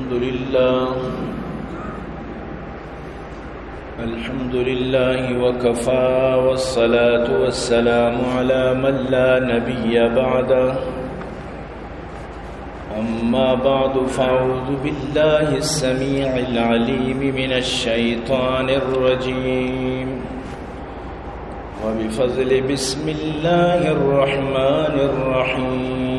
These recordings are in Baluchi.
الحمد لله. الحمد لله وكفى، والصلاة والسلام على من لا نبي بعده. أما بعد، فأعوذ بالله السميع العليم من الشيطان الرجيم. وبفضل بسم الله الرحمن الرحيم.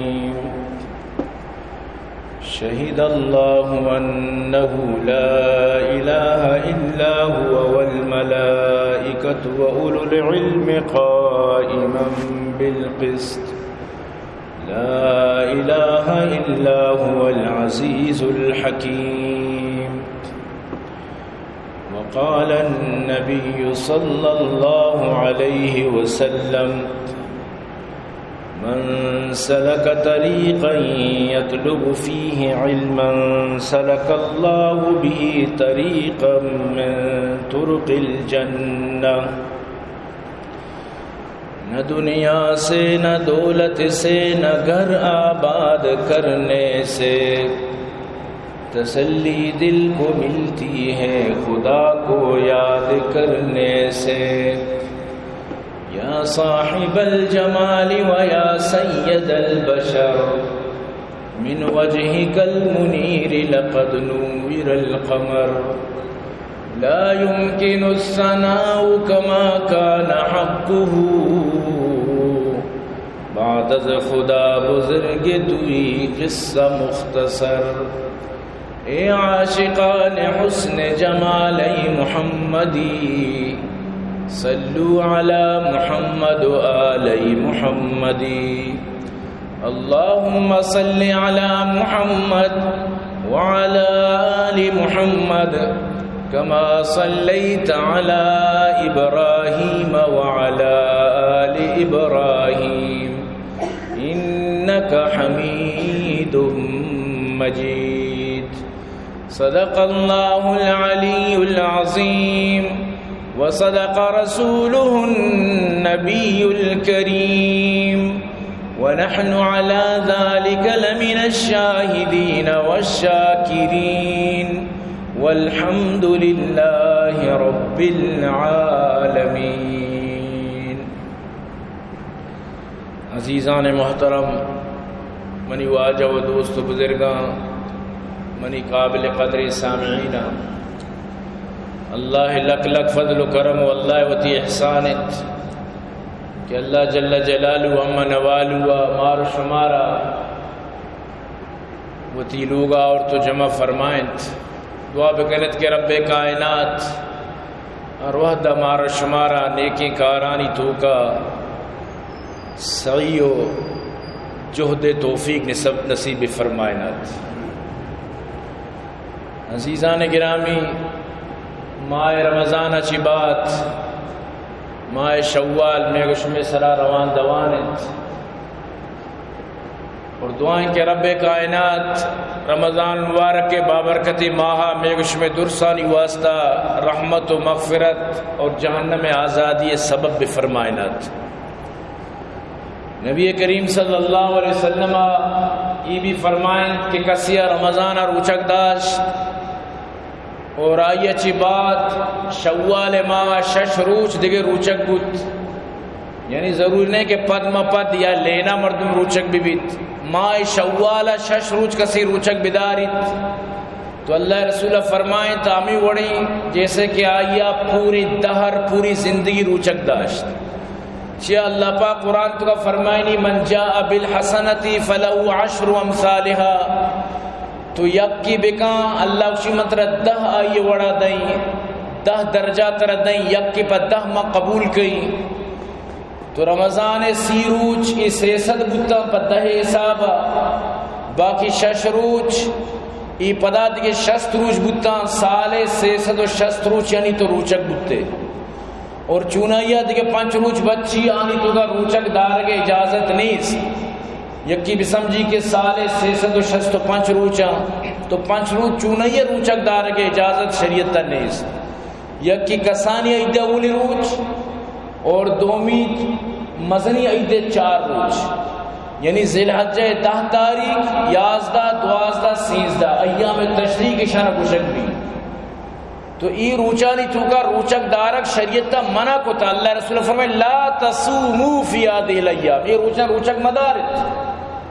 شهد الله أنه لا إله إلا هو والملائكة وأولو العلم قائما بالقسط. لا إله إلا هو العزيز الحكيم. وقال النبي صلى الله عليه وسلم: من سلك طريقا يطلب فيه علما سلك الله به طريقا من طرق الجنة. نہ دنیا سے نہ دولت سے نہ گھر آباد کرنے سے، تسلی دل کو ملتی ہے خدا کو یاد کرنے سے۔ یا صاحب الجمال و یا سید البشر، من وجهك المنير لقد نور القمر. لا يمكن الثناء كما كان حقه. بعد از خدا بزرگ توئی قصہ مختصر۔ اے عاشقان حسن جمال محمدی، صلوا علی محمد و آل محمدی۔ اللهم صل على محمد وعلى آل محمد كما صليت على إبراهيم وعلى آل إبراهيم إنك حميد مجيد. صدق الله العلي العظيم وصدق رسوله النبي الكريم ونحن على ذلك لمن الشاهدين والشاكرين والحمد لله رب العالمين. عزیزان محترم، منی واجہ و دوست و بزرگاں، منی قابل قدر سامعیناں، اللہ لک لک فضل و کرم و اللہ وتی احسان انت کہ اللہ جل جلالہ اما نوالو و مار و شمارا وتی لوگا آورت و جمع فرمائنت۔ دعا بکنت کہ رب کائنات ہر وہد مارا شمارا نیکیں کارانی توکا سعی و جہد توفیق نصب، نصیب فرمائنات۔ عزیزان گرامی، ماہ رمضان چی بعد ماہ شوال مئے گشمے سرا روان دوان انت۔ اور دعائیں کہ رب کائنات رمضان المبارک کے بابرکتی ماہ مئے گشمے درسانی واسطہ رحمت و مغفرت اور جہنم آزادی سبب بفرمائنات۔ نبی کریم صلی اللہ علیہ وسلم ای بھی فرمائنت کہ کسی رمضان روچک داشت اور آئی چی بعد شوال ماہ شش روچ دگہ روچک بوت، یعنی ضروری نہیں کہ پد ما پد یا لینا مردم روچک بہ بیت، ماہ شوال شش روچ کسی روچک بداریت، تو اللہ رسول فرمائیں تا ہمیں وڑیں جیسے کہ آئی پوری دہر، پوری زندگی روچک داشت۔ چیا اللہ پاک قرآن تو کا فرمائنی، من جاء بالحسنة فله عشر امثالها۔ تو یکی بکاں، اللہ اشی من ترا دہ آئی وڑا دئیں، دہ درجہ ترا دئیں، یکی پہ دہ ما قبول کئیں۔ تو رمضان سی روچ ای سئے سد بوتاں پہ دہ حساب، باقی شش روچ ای پدا دگہ شست روچ بوتاں، سال سئے سد و شست روچ یعنی تو روچک بوتے۔ اور چونائیا دگہ پنچ روچ بچی آنی توکا روچک دارگ اجازت نیست۔ یکی بسمجھی کہ سال سئے سد و شست و پنچ روچاں تو پنچ روچ چونائیا روچک دارگ اجازت شریعت نیست۔ یکی کسانی عید اولی روچ اور دومی مزنی عید چار روچ۔ یعنی ذی الحجہ ءِ دہ تاریخ، یازدہ، دوازدہ، سیزدہ، ایام تشریق اشاں گوشگ بی۔ تو ای روچانی توکا روچگ دارگ شریعت منع کتا۔ اللہ رسول فرمائے، "لا تصوموا فی هذه الایام"، ای روچاں روچگ مدارت۔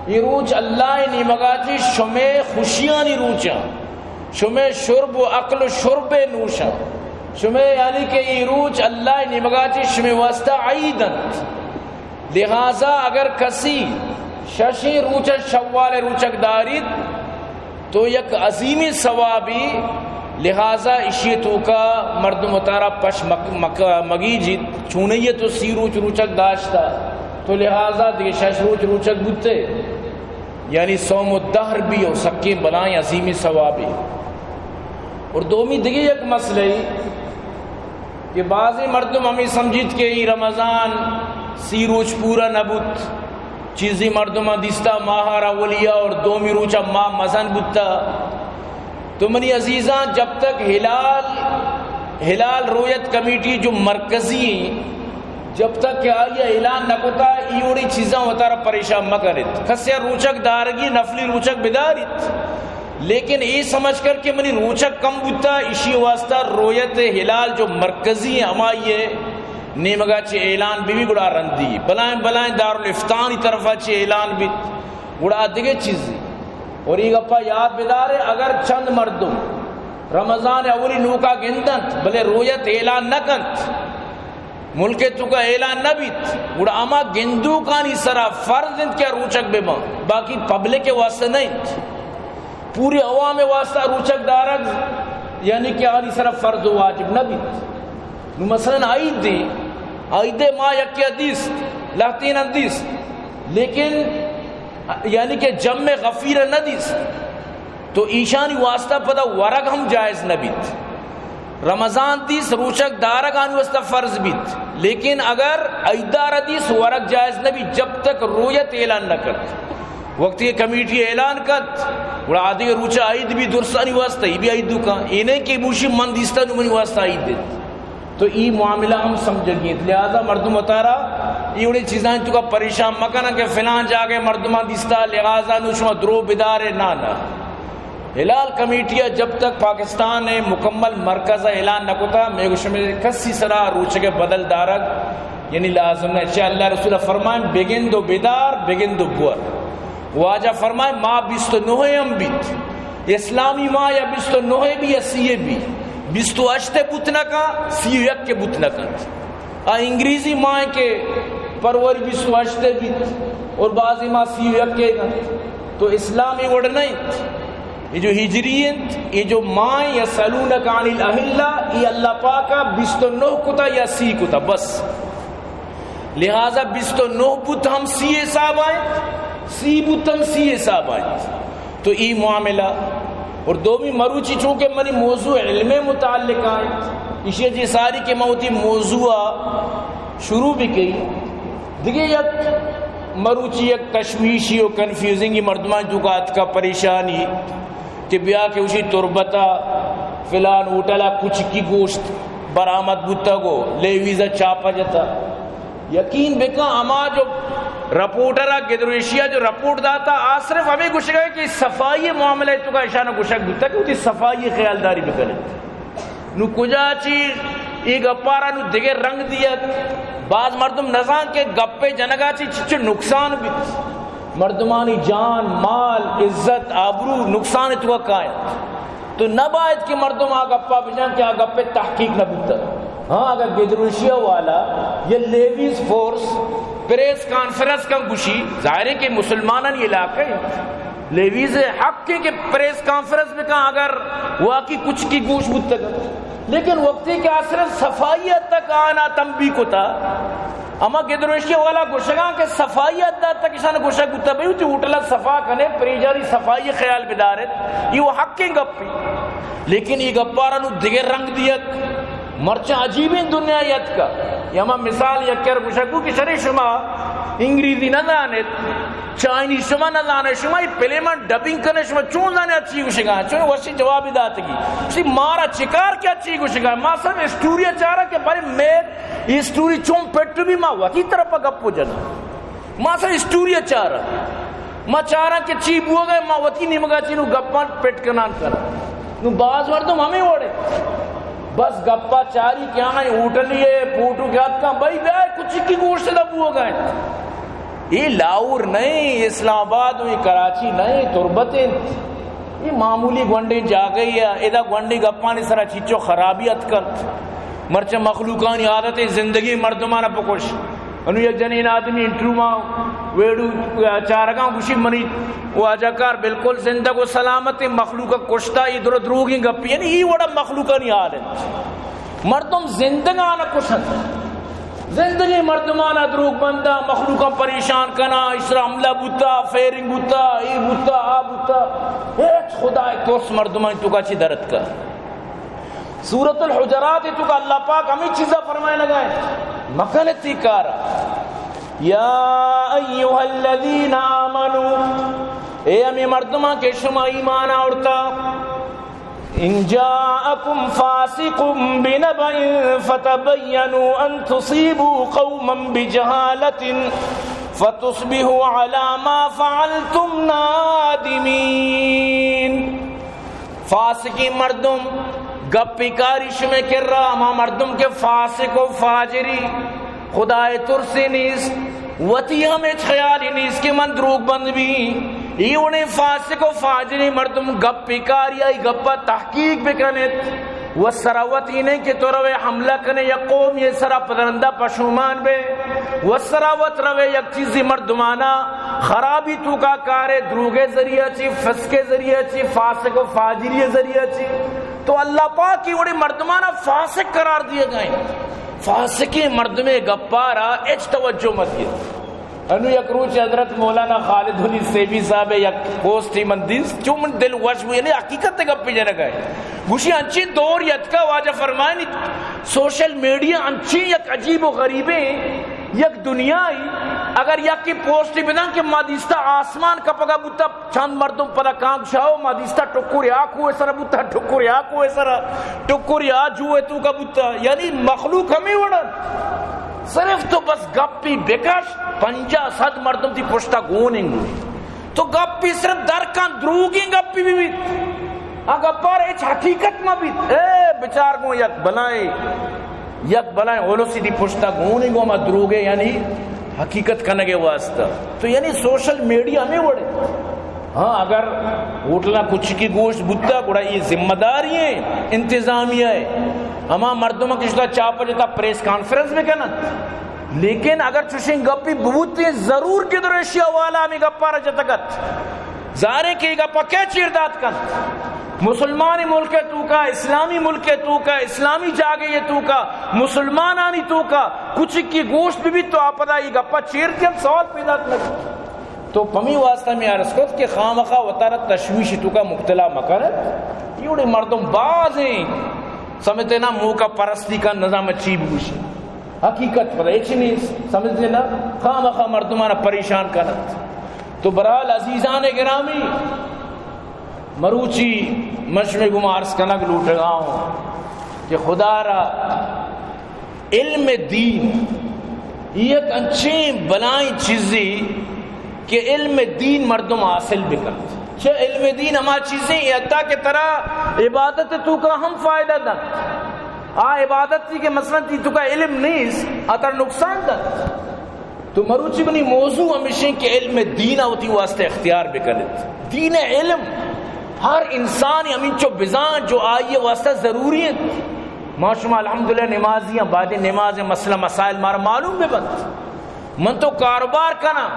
ای روچ اللہ نیمگا چی شمے خوشیانی روچاں، شمے شرب و اکل و شرب نوشاں، شمے، یعنی کہ ای روچ اللہ نیمگا چی شمے واسطہ عید انت۔ لہذا اگر کسی ششیں روچ شوال روچگ داریت تو یک عظیمی ثوابی، لہذا اشی توکا مردم وتارا پش مک-، مک-، مگیجیت، چونیہ تو سی روچ روچگ داشتا تو لہذا دیگہ شش روچ روچگ بوتے، یعنی صوم الدہر بی و سکیں بلائیں عظیمی ثوابی۔ اور دومی دیگہ یک مسئلہ ای کہ بعضی مردم ہمیں سمجھیت کہ ای رمضان سی روچ پورا نہ بوت، چیزی مردماں دیستا ماہ را اولیہ اور دومی روچا ماہ مزن بوتا۔ تو منی عزیزاں، جب تک ہلال، ہلال رویت کمیٹی جو مرکزی ہیں، جب تک کہ آئی اعلان نہ کتا، ای وڑی چیزاں وتارا پریشان مکنت۔ کسے روچگ دارگی، نفلی روچگ بداریت، لیکن ای سمجھ کر کہ منی روچگ کم بوتا، اشی واسطہ رویت ہلال جو مرکزی ہیں، ہمائی ہے، نیمگا چہ اعلان بی بی گڑا رندی بلائیں بلائیں دارالفتانی طرفا چہ اعلان بیت، گڑا دگہ چیزی۔ اور ای گپا یاد بدارے، اگر چند مردم رمضان اولی نوکا گندنت بلے رویت اعلان نہ کنت، ملک توکا اعلان نہ بیت، گڑا ہما گندوکانی سرا فرض انت کہ روچگ بہ باں، باقی پبلک واسطہ نہ انت۔ پوری عوام واسطہ روچگ دارگ، یعنی کہ آنی سرا فرض و واجب نہ بیت۔ نو مثلاً عید دی، عید ما یکی دیست، لہتین دیست، لیکن یعنی کہ جمع غفیر نہ دیست، تو ایشانی واسطہ پدا ورگ ہم جائز نہ بیت۔ رمضان دیست روچگ دارگ آنی واسطہ فرض بیت، لیکن اگر عیدار دیست ورگ جائز نہ بیت جب تک رویت اعلان نہ کرت۔ وقتی کہ کمیٹی اعلان کت، گڑا آدگہ روچ عید بی درستانی واسطہ، ای بی عید دکان، اے نہیں کہ موشی من دیستا نو منی واسطہ عید دیت۔ تو ای معاملہ ہم سمجھگی انت۔ لہذا مردم وتارا ای وڑیں چیزاں توکا پریشان مکنن کہ فلان جاگہ مردمان دیستا، لہذا نو شما درو بدارے، نہ، نہ۔ ہلال کمیٹی جب تک پاکستان مکمل مرکز اعلان نہ کتا، میں گوشم کسی سرا روچگ بدل دارگ یعنی لازم نہ۔ چہ اللہ رسول فرمائیں، بگند و بدار، بگند و بور۔ واجہ فرمائیں، ماہ بیست و نہ ہم بیت، اسلامی ماہ یا بیست و نہ بی یا سی بی، بیست و ہشت بوت نہ کن، سی و یک بوت نہ کنت۔ آ انگریزی ماہ کہ پروری بیست و ہشت بیت اور بعضی ماہ سی و یک کنت، تو اسلامی وڑ نہ انت۔ یہ جو ہجری انت، یہ جو ماہ یسألونک عن الاہلہ، یہ اللہ پاکا بیست و نہ کتا یا سی کتا، بس۔ لہذا بیست و نہ بوت ہم سی حساب آئیں، سی بوت ہم سی حساب آئیں۔ تو ای معاملہ۔ اور دومی مروچی چونکہ منی موضوع علم متعلق آئیں، اشی جی ساری کہ من وتی موضوع شروع بی کئی، دیگہ یک مروچی یک تشویشی و کنفیوزنگی مردمان توکا اتکا پریشانی کہ بیا کہ اشی تربتا فلان ہوٹلا کچکی گوشت برآمد بوتگ و لیویزا چاپا جتا۔ یقین بکن، ہما جو رپورٹر ء گدرویشی ء جو رپورٹ داتا، آ صرف ہمیں گوشگ ء کہ صفائی معاملہ توکا اشانہ گوشگ بوتا کہ وتی صفائی خیالداری بکنت۔ نو کجا چی ای گپارا نو دگہ رنگ دیت۔ باز مردم نزان کہ گپے جنگا چی چچو نقصان بیت۔ مردمانی جان، مال، عزت، آبرو نقصان توکا کاینت۔ تو نہ باید کہ مردم آ گپا بجن کہ آ گپے تحقیق نہ بوتگ۔ ہاں، اگر گدروشیا والا یا لیویز فورس پریس کانفرنس کن گوشی، ظاہر ہے کہ مسلمانانی علاقہ ہے، لیویز حق ہے کہ پریس کانفرنس بکن اگر واقعی کچکی گوش بوتگ۔ لیکن وقتی کہ آ صرف صفائی حد تک آنا تنبیہ کتا، ہما گدروشی والا گوشگاں کہ صفائی حد تک اشان گوشگ بوتا، بھئی وتی ہوٹل صفا کنے، پریجاری صفائی خیال بدارت، یہ وہ حقیں گپی۔ لیکن یہ گپارا نو دگہ رنگ دیت، مرچاں عجیبیں دنیا یتکا۔ یہ ہما مثال یک کر گوشگ بو کہ شرے شما انگریزی نہ زانت، چائنیز شما نہ زانے، شما یہ پلیمن ڈبنگ کنے، شما چون زانے چی گوشگاں؟ چون وشی جواب داتگی۔ سی مارا چکار کیا چی گوشگاں؟ ما سب اسٹوری چارا کہ بھائی میں یہ اسٹوری چون پٹ بھی ما وتی طرف گپ جنا۔ ما سر اسٹوری چارا، ما چارا کہ چی بوگا، ما وتی نیمگا چی نو گپان پٹ کنان کر۔ نو باز مردم ہمیں وڑے، بس گپا چاری کہ آئیں ہوٹلی ہے، فوٹو کیا اتکا، بھائی بیا کچھ کی گوشت دا بوگا ہے۔ یہ لاہور نہیں، اسلام آباد و یہ کراچی نہیں، تربت انت۔ یہ معمولی گونڈیں جاگہی ہے، ادا گونڈیں گپانی سرا چیچو خرابی اتکنت۔ مرچہ مخلوقانی عادت زندگی مردمانا بکش۔ انو یک جنین آدمی انٹرویو ما ویڈیو چارگاں، گوشی منی واجہ کار بالکل زندگ و سلامت، مخلوق کشتا، یہ درو دروگیں گپی، یعنی یہ وڑا مخلوقانی حال ہے۔ مردم زندگانا کشن، زندگی مردمانا دروگ بندا، مخلوقاں پریشان کنا، اسرا حملہ بوتا، فائرنگ بوتا، ای بوتا، آ بوتا، ہیچ خدا ترس مردمان توکا چی درت کا۔ سورۃ الحجرات توکا اللہ پاک ہمیں چیزا فرمائے لگا ہے، مکن تی کارا۔ یا ایھا الذین آمنوا، اے ہمیں مردمان کہ شما ایمان آورتا، ان جاءکم فاسق بنبأ فتبینوا ان تصیبوا قوما بجہالة فتصبحوا علی ما فعلتم نادمین۔ فاسقیں مردم گپی کاری شمے کرا، ہما مردم کہ فاسق و فاجری، خدائے ترسی نیست، وتی ہم ہچ خیالی نیست کہ من دروگ بند بی۔ ای وڑیں فاسق و فاجری مردم گپی کاری، آئی گپا تحقیق بکنت۔ و سرا وتی نہیں کہ تو روے حملہ کنے یک قوم یہ سرا پدرندہ پشومان بے۔ و سرا وت روے یک چیزی مردمانا خرابی توکا کارے، دروگے ذریعہ چی، فسقے ذریعہ چی، فاسق و فاجری ذریعہ چی۔ تو اللہ پاک کی وڑی مردمانا فاسق قرار دیے گئے۔ فاسقیں مردمے گپارا اچ توجہ مت دیے۔ انو یک روچ حضرت مولانا خالد علی سیبی صاحب یک پوسٹ ہی من دیست، چو من دل وش بو، یعنی حقیقت گپ جنگ ہے۔ گوشی انچین دور یتکا واجہ فرمائنی، سوشل میڈیا انچین یک عجیب و غریبیں یک دنیای، اگر یکی پوسٹ بدن کہ ما دیستا آسمان کپگا بوتا، چند مردم پدا کانگ شاو، ما دیستا ٹکر یا کوہ سر بوتا، ٹکر یا کوہ سر، ٹکر یا جوئے توکا بوتا، یعنی مخلوق ہمیں وڑن۔ صرف تو بس گپی بکش، پنجاہ صد مردم تی پشتا گون انگو۔ تو گپی صرف درکان، دروگیں گپی بھی بیت۔ آ گپار ہچ حقیقت مہ بیت۔ اے بچار گوں یک بلائیں، یک بلائیں ہولوسی دی پشتا گون انگو ہما دروگے، یعنی حقیقت کنگے واسطہ۔ تو یعنی سوشل میڈیا ہمیں وڑے۔ ہاں، اگر ہوٹلاں کچکی گوشت بوتا، گڑا یہ ذمہ داری ہیں انتظامیہ ہے۔ ہما مردم کہ شتا چاپ جتا پریس کانفرنس بکنن۔ لیکن اگر چوشیں گپی بوتیں، ضرور کہ در ایشی حوالہ ہمیں گپا را جتگت۔ ظاہر ہے کہ یہ گپا کے چیر دات کنت؟ مسلمانی ملک توکا، اسلامی ملک توکا، اسلامی جاگے توکا، مسلمانانی توکا کچکی گوشت بھی بیت تو آپدا یہ گپا چیر دیت، سوال پیدا نہ بیت۔ تو پمی واسطہ میں عرض کت کہ خامخا وتارا تشویش توکا مبتلا مکن۔ یہ وڑے مردم بازیں سمجھتے نا، موقع پرستی کا نظام چی بگوشی۔ حقیقت پتہ ہچ نیست، سمجھتے نا، خامخا مردمانا پریشان کنت۔ تو برحال عزیزان گرامی، مروچی من شمے گما عرض کنگ لوٹگا ہوں کہ خدا را علم دین یک انچیں بلائیں چیزی کہ علم دین مردم حاصل بکنت۔ چہ علم دین ہما چیزیں، حتی کہ ترا عبادت توکا ہم فائدہ دنت۔ آ عبادت تھی کہ مثلاً تی توکا علم نیست، آ ترا نقصان دنت۔ تو مروچی منی موضوع ہمیشیں کہ علم دین وتی واسطہ اختیار بکنت۔ دین علم ہر انسان ہمینچو بزان جو آئی واسطہ ضروری انت۔ ما شما الحمدللہ نمازی ہیں، بعد نماز مسئلہ مسائل مارا معلوم ببنت۔ من تو کاروبار کنا،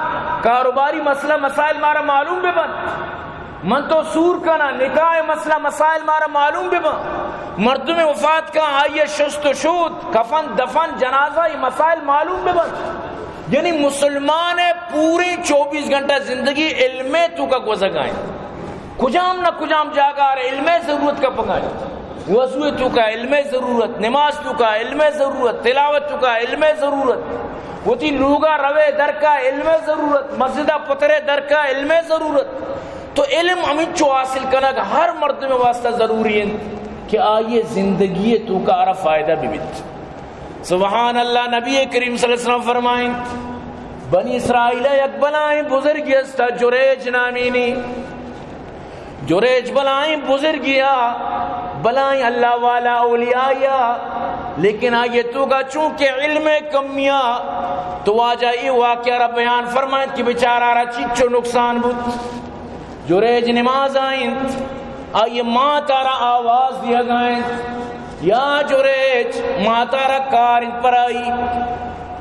کاروباری مسئلہ مسائل مارا معلوم ببنت۔ من تو سور کنا، نکاح مسئلہ مسائل مارا معلوم ببن۔ مردم وفات کا، آئی شست و شود، کفن دفن، جنازہ، یہ مسائل معلوم ببن۔ یعنی مسلمان پورے چوبیس گھنٹہ زندگی علم توکا گوزگائیں۔ کجام نہ کجام جاگہ علم ضرورت کا پگائیں۔ وضو توکا علم ضرورت، نماز توکا علم ضرورت، تلاوت توکا علم ضرورت، وتی لوگا روے درکا علم ضرورت، مسجدا پترے درکا علم ضرورت۔ تو علم ہمینچو حاصل کنگ ہر مردم واسطہ ضروری انت کہ آئی زندگی توکا آرا فائدہ ببیت۔ سبحان اللہ، نبی کریم صلی اللہ علیہ وسلم فرمائیں، بنی اسرائیل ءَ یک بلاہیں بزرگے است، جریج نامینی۔ جریج بلاہیں بزرگے آ، بلاہیں اللہ والا اولیاء آ، لیکن آئی ءِ توکا چونکہ علم ءِ کمی آ، تو واجہ اے واقعہ را بیان فرمائیت کہ بیچارہ را چیچو نقصان بوت۔ جریج نماز ءَ انت، آئی ءِ مات ءَ را آواز دیگ ءَ انت، یا جریج، مات ءَ را کار انت پر آئی،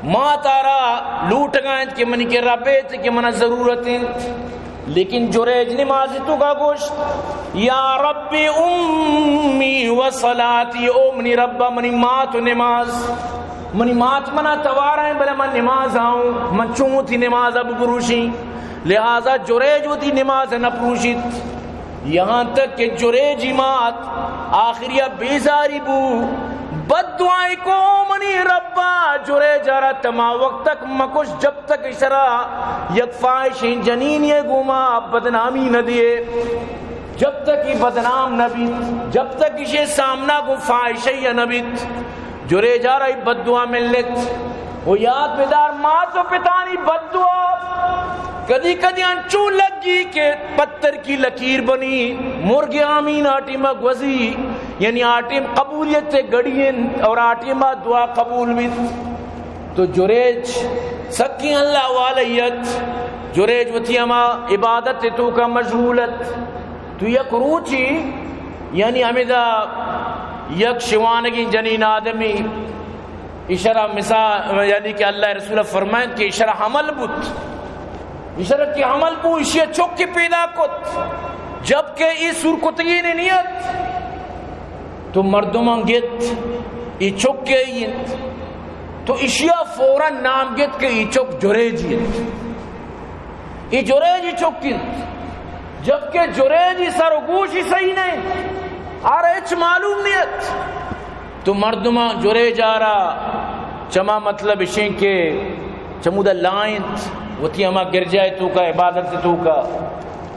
مات ءَ را لوٹگ ءَ انت کہ منی کرا بیت کہ منا ضرورت انت۔ لیکن جریج نماز ءِ توکا گوشت، یا رب امی و صلاتی، او منی رب، منی مات و نماز۔ منی مات منا توار ءَ انت، بلے من نماز ءَ آں، من چون وتی نماز ءَ بپروشیں؟ لہذا جریج وتی نماز ءَ نہ پروشیت۔ یہاں تک کہ جریجی مات آخری ءَ بیزاری بو، بد دعائیں کو، منی ربا، جریج ءَ را تما وقت تک مکش جب تک اشرا یک فاحشیں جنینے ءِ گوما بدنامی نہ دیئے، جب تک اے بدنام نہ بیت، جب تک اشی سامنا گوں فاحشہ نہ بیت۔ جریج ءَ را اے بددعا ملت۔ و یاد بدار، مات و پتانی بددعا کدی کدی انچو لگی کہ پتر کی لکیر بنی، مرگ آمین آ ٹیم ءَ گوزی، یعنی آ ٹیم قبولیت ءِ گھڑی انت اور آ ٹیم ءَ دعا قبول بیت۔ تو جریج سکیں اللہ والے ات، جریج وتی ہما عبادت ءِ توکا مشغول ات۔ تو یک روچی، یعنی ہمدا یک شوانگیں جنین آدمی، اشرا مثال، یعنی کہ اللہ ءِ رسول فرمائیت کہ اشرا حمل بوت، اشرا کہ حمل بو، اشی ءَ چکے پیدا کت، جبکہ اے سور کتگین نیت۔ تو مردماں گت، اے چکے انت۔ تو اشیا فوراً نام گت کہ اے چک جریجی انت۔ اے جریجی چک انت۔ جبکہ جریجی سر و گوشی صحیح نہ انت۔ آرا ہچ معلوم نیت۔ تو مردماں جریج ءَ را چما مطلب اشیں کہ چمودا لائنت، وتی ہما گرجا ءِ توکا، عبادت ءِ توکا،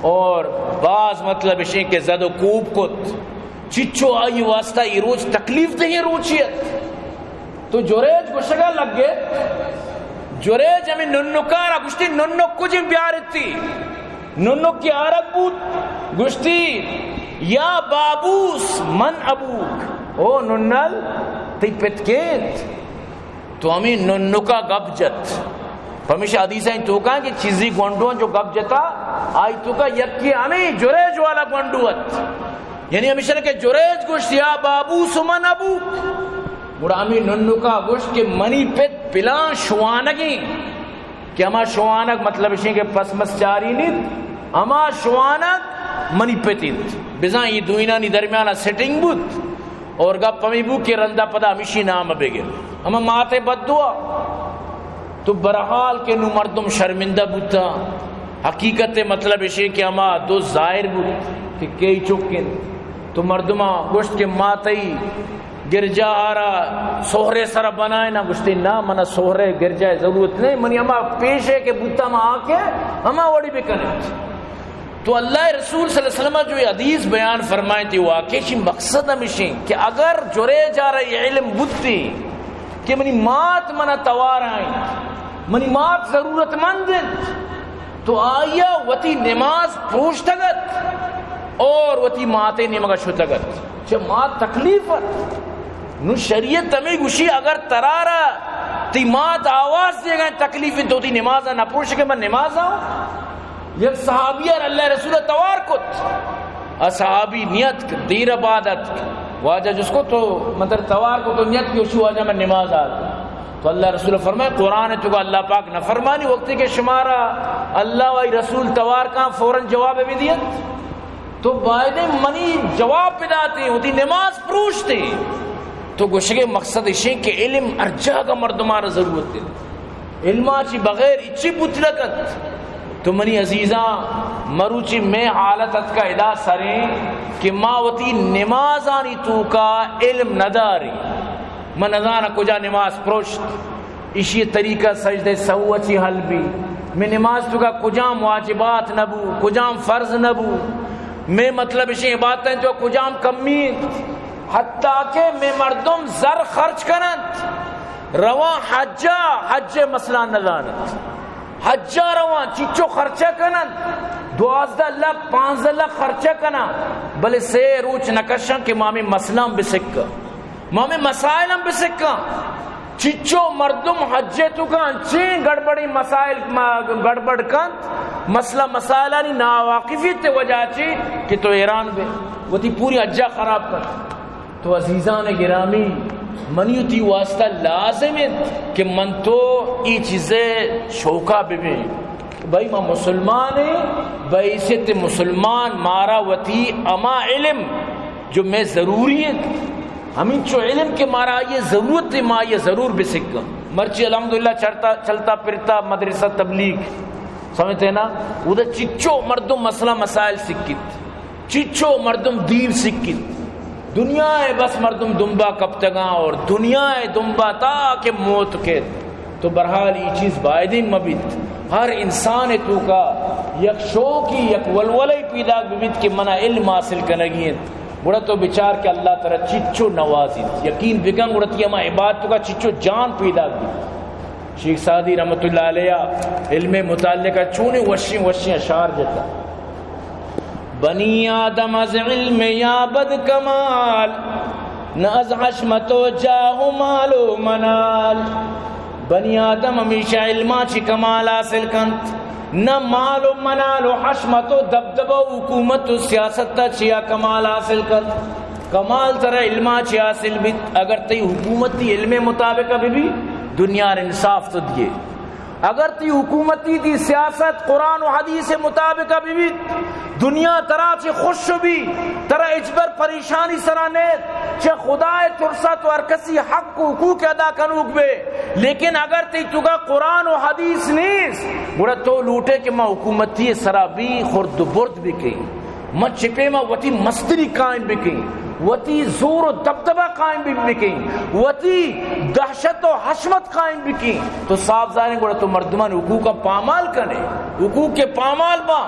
اور باز مطلب اشیں کہ زد و کوب کت۔ چچو آئی واسطہ اے روچ تکلیف دہیں روچے ات۔ تو جریج گوشگا لگت، جریج ہمیں ننکا را گوشتی، ننک کجیں بیارتی؟ ننک کہ آرگ بوت، گوشتی، یا بابوس من ابوک، او ننل، تئی پت کے انت؟ تو ہمیں ننکا گپ جت۔ پمیشا حدیث ءِ توکا کہ چیزی گونڈو جو گپ جتا، آئی توکا یکی ہمیں جریج والا گونڈو ات۔ یعنی ہمیشہ کہ جریج گوشت، یا بابوس من ابوک۔ گڑا ہمیں ننکا گوشت کہ منی پت پلان شوانگیں کہ ہما شوانگ مطلب اشیں کہ پس مس چاری نیت، ہما شوانگ منی پت انت۔ بزاں اے دوئینانی درمیان سیٹنگ بوت اور گپ ہمیں بو کہ رندا پدا ہمیشی نام بگر۔ ہما مات ءِ بددعا۔ تو بہرحال کہ نوں مردم شرمندہ بوتا۔ حقیقت ءِ مطلب اشیں کہ ہما دو ظاہر بوت کہ کئی چک انت۔ تو مردماں گوشت کہ ما تئی گرجا ءَ را سہرے سرا بنائیناں؟ گوشتی، نہ، منا سہرے گرجا ءِ ضرورت نہیں، منی ہما پیشے کہ بوتا ما آ کے ہما وڑی بکنت۔ تو اللہ ءِ رسول صلی اللہ علیہ وسلم جو یہ حدیث بیان فرمائیت، واقعی چی مقصد ہمیشیں کہ اگر جریج ءَ را یہ علم بوتی کہ منی مات منا توار انت، منی مات ضرورت مند انت، تو آئی ءَ وتی نماز پروشتگ ات اور وتی مات ءِ نیمگ ءَ شتگ ات۔ چہ مات تکلیف ات۔ نوں شریعت ہمے گوشی، اگر ترا را تئی مات آواز دیگ ءَ انت، تکلیف انت، تو وتی نماز ءَ نہ پروش کہ من نماز ءَ آں۔ یک صحابی ءَ را اللہ ءِ رسول ءَ توار کت۔ آ صحابی نیاتک، دیر ءَ بعد اتک۔ واجہ جست کت، تو من ترا توار کت، تو نیاتک؟ گوشی، واجہ من نماز ءَ اتاں۔ تو اللہ ءِ رسول فرمائے، قرآن ءِ توکا اللہ پاک نہ فرمانی، وقتی کہ شمارا اللہ ءُ آئی ءِ رسول توار کاں، فوراً جواب بدیت؟ تو بایدیں منی جواب بداتے، وتی نماز پروشتے۔ تو گوشگے مقصد اشیں کہ علم ہر جاگہ مردماں را ضرورت انت۔ علم ءَ چی بغیر ہچی بوت نہ کنت۔ تو منی عزیزاں، مروچی مئے حالت اتکا ادا سریں کہ ما وتی نمازانی توکا علم نداریں۔ من نزاناں کجا نماز پروشت، ایشی طریقہ سجدہ سہو ءَ چی حل بی، مئے نماز توکا کجام واجبات نبو، کجام فرض نبو، مئے مطلب اشیں عبادتاں توکا کجام کمی انت، حتیٰ کہ مئے مردم زر خرچ کننت، رواں حج ءَ، حج ءِ مسئلہ نزاننت۔ حجا روان، چچو خرچہ کنن، دوازدہ لکھ، پانزدہ لکھ خرچہ کنن، بلے سے روچ نکشن کہ ما ہمیں مسئلہ ہم بسکن، ما ہمیں مسائل ہم بسکن۔ چچو مردم حج تو کا انچیں گڑبڑی مسائل ما گڑبڑ کنت، مسئلہ مسائلانی ناواقفیت وجہ چی کہ تو حیران بے، وتی پوری حجا خراب کنت۔ تو عزیزان گرامی، منی و تی واسطہ لازم انت کہ من تو ای چیزے شوقا ببیں۔ بھئی، ما مسلمان ہیں، بحیثیت مسلمان مارا وتی اما علم جو میں ضروری انت، ہمینچو علم کہ مارا آئی ضرورت ہے، ما آئی ضرور بسکاں۔ مرچی الحمدللہ چلتا، چلتا پھرتا مدرسہ تبلیغ، سمجھتے نا، ادھر چچو مردم مسئلہ مسائل سکت۔ چچو مردم دین سکت۔ دنیا ء بس مردم دمبا کپتگاں اور دنیا ء دمبا تا کہ موت کیت۔ تو بہرحال ای چیز بایدیں مبیت۔ ہر انسان ء توکا یک شوقی، یک ولولے پیدا ببیت کہ منا علم حاصل کنگی انت۔ گڑا تو بچار کہ اللہ ترا چچو نوازیت۔ یقین بکن گڑا تی ہما عبادت توکا چچو جان پیدا بیت۔ شیخ سعدی رحمت اللہ علیہ علم متعلقہ چونیں وشیں وشیں اشعار جتا۔ بنی آدم از علم یابد کمال، نه از حشمت و جاه و مال و منال۔ بنی آدم ہمیشہ علما چی کمال حاصل کنت، نہ مال و منال و حشمت و دبدبہ و حکومت و سیاست تا چیا کمال حاصل کنت۔ کمال ترا علما چی حاصل بیت، اگر تئی حکومت تی علم مطابق ببی، دنیا انصاف تو دیے۔ اگر تی حکومتی تی سیاست قرآن و حدیث مطابق ببیت، دنیا ترا چی خوش بی، ترا ہچبر پریشانی سرا نیت، چہ خدا ترسا تو ہر کسی حق و حقوق ادا کنوک بے۔ لیکن اگر تی توکا قرآن و حدیث نیست، گڑا تو لوٹے کہ ما حکومتی سرا بی خرد و برد بکیں۔ من چہ پیما وتی مستری قائم بکیں، وتی زور و دبدبہ قائم بہ بکیں، وتی دہشت و حشمت قائم بکیں، تو صاف ظاہر ہے گڑا تو مردمان حقوق پامال کنے، حقوق کے پامال با،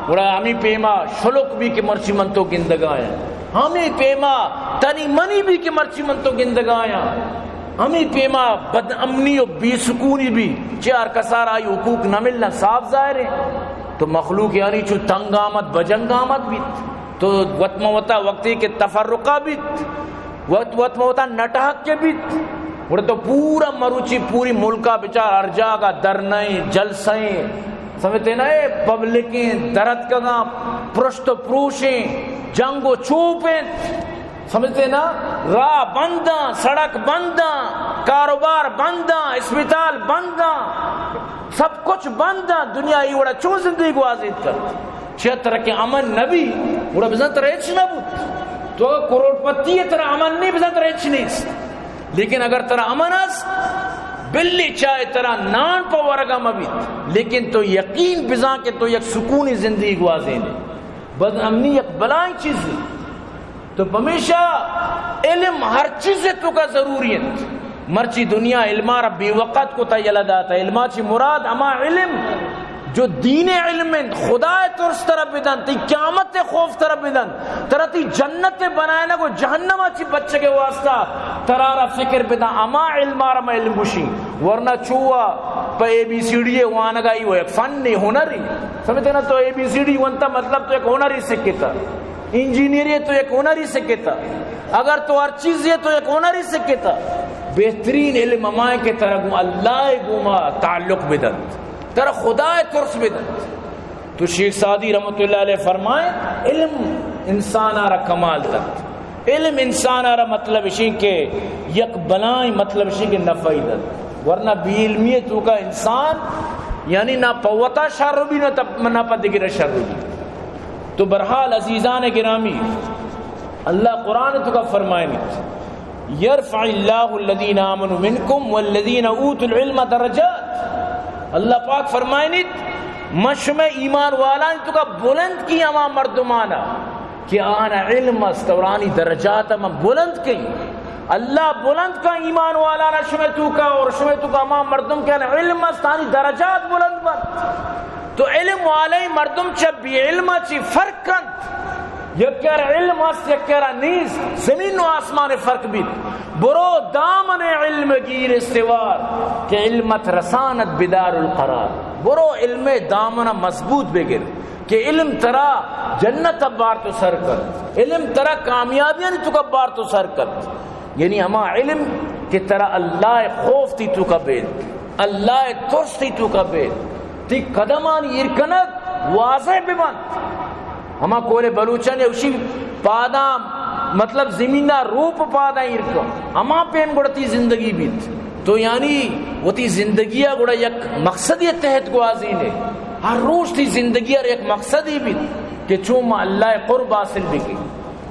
گڑا ہمیں پیما شلک بی کہ مرچی من تو گندگایا، ہمیں پیما تنی منی بی کہ مرچی من تو گندگایا۔ ہمیں پیما بد امنی و بے سکونی بی، چہ ہر کسار آئی حقوق نہ ملنا، صاف ظاہر ہے۔ تو مخلوق یعنی چو تنگ آمد بجنگ آمد بیت، تو وت مہ وتا وقتی کہ تفرقہ بیت، وت، وت مہ وتا نٹہک کے بیت، گڑا تو پورا مروچی پوری ملکا بچار ہر جاگہ دھرنہیں، جلسہیں، سمجھتے نا، اے پبلکیں، درتکگاں، پرشت و پروشیں، جنگ و چوپیں۔ سمجھتے نا؟ راہ بنداں، سڑک بنداں، کاروبار بنداں، اسپتال بنداں، سب کچھ بنداں۔ دنیا ای وڑا چون زندگی گوازینت کر؟ چیا ترا کہ امن نبی، گڑا بزاں ترا ہچ نبوت۔ تو اگر کروڑ پتی ہے، ترا امن نہیں، بزاں ترا ہچ نیست۔ لیکن اگر ترا امن است، بلی چاہے ترا نان پہ ورگا مبیت، لیکن تو یقین بزاں کہ تو یک سکونی زندگی گوازینے۔ بد امنی یک بلائیں چیزے۔ تو پمیشا علم ہر چیز توکا ضروری انت۔ مرچی دنیا علما را بے وقت کتا یلہ داتا۔ علما چی مراد ہما علم جو دین علم انت، خدا ترس ترا بدنت، تی قیامت خوف ترا بدنت، ترا تی جنت بنائنگ و جہنم چی بچگ واسطہ ترا را فکر بدن، ہما علما را ما علم گوشی۔ ورنہ چوا پہ اے بی سی ڈی وانگا ای و یک فن ہنری۔ سمجھتے نا؟ تو اے بی سی ڈی ونتا مطلب تو یک ہنری سکتا۔ انجینئری تو یک ہنری سکتا، اگر تو ہر چیزی تو یک ہنری سکتا۔ بہترین علم ہمائیں کہ ترا گوں اللہ گوما تعلق بدنت، ترا خدا ترس بدنت۔ تو شیخ سعدی رحمت اللہ علیہ فرمائے، علم انسان را کمال دنت۔ علم انسان را مطلب اشی کہ یک بلائیں مطلب اشی کہ نفعی دنت، ورنہ بے علمی توکا انسان یعنی نہ پہ وتا شر بی، نہ تپ-، نہ پہ دگرے شر بی۔ تو بہرحال عزیزان گرامی، اللہ قرآن توکا فرمائنیت، یرفع اللہ الذین آمنوا منکم والذین اوتوا العلم درجات۔ اللہ پاک فرمائنیت، من شمئے ایمان والانی توکا بلند کی ہما مردمانا کہ آنا علم است اور آنی درجات من بلند کئی۔ اللہ بلند کا ایمان والانا شمئے توکا، اور شمئے توکا ہما مردم کہ آنا علم است، آنی درجات بلند بنت۔ تو علم والے مردم چہ بے علم چی فرق کنت؟ یکر علم است، یکر نیست، زمین و آسمان فرق بیت۔ برو دامن علم گیر استوار، کہ علمت رساند بدار القرار۔ برو علم دامن مضبوط بگر کہ علم ترا جنت بارت و سر کن، علم ترا کامیابیانی توکا بارت و سر کن۔ یعنی ہما علم کہ ترا اللہ خوف تئی توکا بیت، اللہ ترس تئی توکا بیت، تئی قدمانی ایر کنگ واضح ببنت۔ ہما قول بلوچانی اوشی پاداں، مطلب زمین ءَ روپ پاداں ایر کن، ہما پیم گڑا تئی زندگی بیت۔ تو یعنی وتی زندگی ءَ گڑا یک مقصدی تحت گوازینے۔ ہر روچ تئی زندگی ءَ یک مقصدی بیت کہ چون ما اللہ قرب حاصل بکیں۔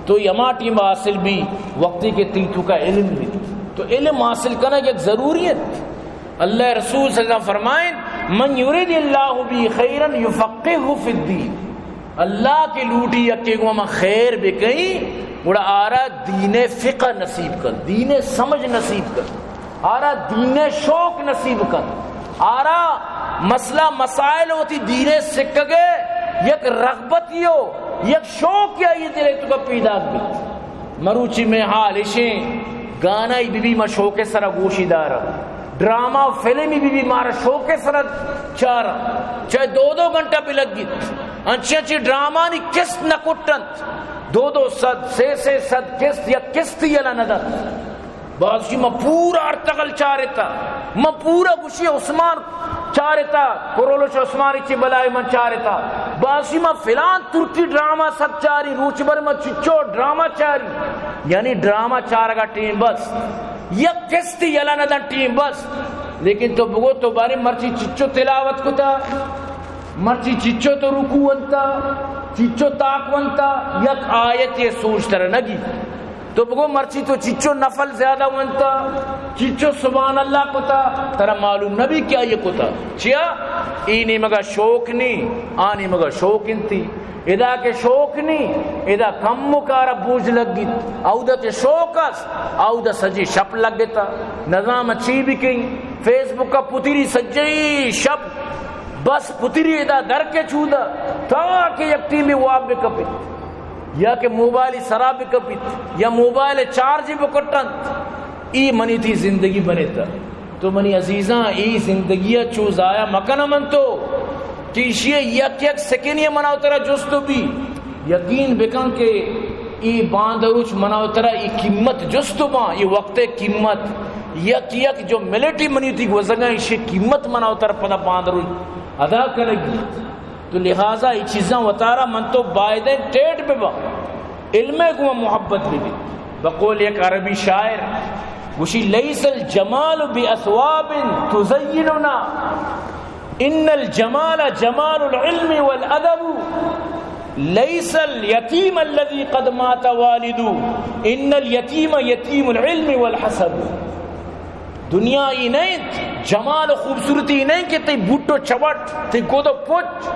تو ہما ٹیم حاصل بی وقتی کہ تئی توکا علم بیت۔ تو علم حاصل کنگ یک ضروری انت۔ اللہ رسول صلی اللہ علیہ وسلم فرمائیں، من یرید اللہ بہ خیرا یفقہہ فی الدین۔ اللہ کہ لوٹی یکے گوں من خیر بکئیں، گڑا آرا دین فقہ نصیب کن، دین سمجھ نصیب کن، آرا دین شوق نصیب کن، آرا مسئلہ مسائل وتی دین سکگے یک رغبتی و یک شوق یا یہ دل توکا پیدا بیت۔ مروچی میں حال اشیں، گانائی بی بی ما شوق سرا گوشی دارا، ڈرامہ و فلمی بی بی مارا شوق سرا چارا، چاہے دو دو گھنٹہ بلگیت۔ انچی انچی ڈرامانی قسط نہ کٹنت، دو دو سد، سے سے سد قسط، یک قسط یلا نہ دنت۔ بازی ما پورا ارطغرل چارتا، ما پورا گوشی عثمان چارتا، کرولش عثمانی چی بلائے من چارتا۔ بازی ما فلان ترکی ڈرامہ سب چاری، روچ بر ما چچو ڈرامہ چاری۔ یعنی ڈرامہ چارگا ٹیم بس، یک قسط یلا نہ دن ٹیم بس۔ لیکن تو بگو تو بارے مرچی چچو تلاوت کتا، مرچی چچو تو رکوع انتا، چچو تاک ونتا، یک آیت یہ سوچ تر نگی۔ تو بگو مرچی تو چچو نفل زیادہ ونتا، چچو سبحان اللہ کتا، ترا معلوم نبی کیا یہ کتا۔ چیا؟ ای نیمگا شوق نی، آ نیمگا شوق انتی۔ ادا کہ شوق نی، ادا کم مکارا بوجھ لگیت۔ اودا کہ شوق است، اودا سجی شپ لگتا۔ نظام چی بکیں؟ فیس بک کا پتری سجی شپ بس پتری ادا در کے چودا، تاکہ یک ٹیمی واب بکپت، یا کہ موبائل سرا بکپت، یا موبائل چارج بکٹنت۔ ای منی تئی زندگی بنیتا۔ تو منی عزیزاں، ای زندگی چو ضائع مکن من تو، کہ ایشی یک یک سکنی منا و ترا جست بی۔ یقین بکن کہ ای باندروچ منا و ترا ای قیمت جست باں، ای وقت قیمت، یک یک جو منٹی منی تئی گوزگاں، ایشی قیمت منا و ترا پدا باندروچ ادا کنگی۔ تو لہذا ای چیزاں وتارا من تو بایدیں ٹیٹ ببا، علم گوں محبت ببی۔ بقول یک عربی شاعر گوشی، لیس الجمال باثواب تزیننا، ان الجمال جمال العلم والادب، لیس الیتیم الذی قد مات والدہ، ان الیتیم یتیم العلم والحسب۔ دنیا ای نہ انت، جمال و خوبصورتی ای نہ انت کہ تئی بوٹ و چوٹ، تئی گد و پچ،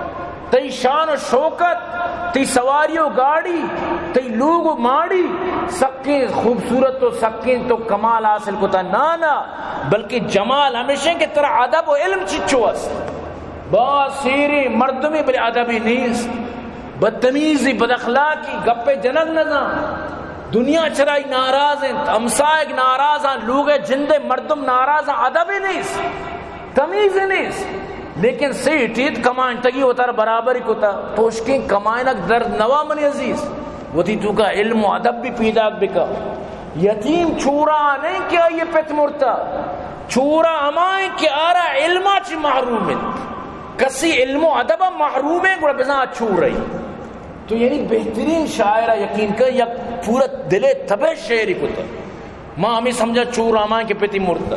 تئی شان و شوکت، تئی سواری و گاڑی، تئی لوگ و ماڑی، سکیں خوبصورت و سکیں تو کمال حاصل کتا۔ نا، نا، بلکہ جمال ہمیش انت کہ ترا ادب و علم چچو است۔ باز سیریں مردمے بلے ادبی نیست، بدتمیزی، بداخلاقی، گپے جنگ نزان۔ دنیا چرائی ناراض انت، ہمسائگ ناراضاں، لوگ جندے مردم ناراضاں، ادبے نیست، تمیزے نیست۔ لیکن سیٹیت کمائنتگی وتر برابری کتا، پوشکیں کمائنک درد نوا منی عزیز، وتی توکا علم و ادب بھی پیداک بکا۔ یتیم چورا نہ انت کہ آئی پت مرتا، چورا ہما انت کہ آرا علما چی محروم انت۔ کسی علم و ادب محروم انت، گڑا بزاں چورئی۔ تو یعنی بہترین شاعر ء یقین کن، یک پورا دل ء تب ء شعری کت۔ ما ہمیں سمجھا چور ہمان کہ پتی مرتا،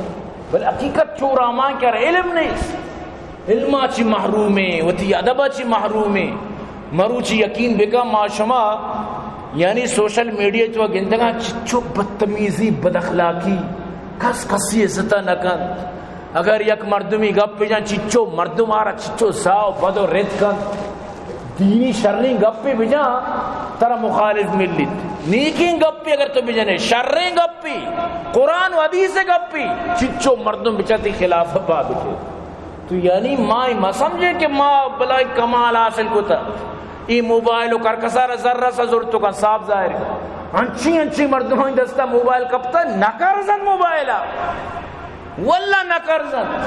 بل حقیقت چور ہمان کہ ہر علم نیست، علم ء چی محروم ہیں، وتی ادب ء چی محروم ہیں۔ مروچی یقین بکا ما شما یعنی سوشل میڈیا تو گندگا چچو بدتمیزی، بد اخلاقی، کس کسی عزت نہ کنت۔ اگر یک مردمی گپ بجن چچو مردم آرا چچو ساو بد و رد کنت۔ دینی شریں گپے بجن، ترا مخالف ملیت۔ نیکیں گپے اگر تو بجنے، شریں گپے، قرآن و حدیث گپے، چچو مردم بچتی خلاف پا بکے۔ تو یعنی ما ای مسمجھے کہ ما بلائی کمال حاصل کتا۔ ای موبائل و کرکسا را ذرہ سا زرتو کن، صاف ظاہر۔ انچی انچی مردمانی دستا موبائل کپتا، نکرزن موبائلا۔ واللہ نہ قرض انت۔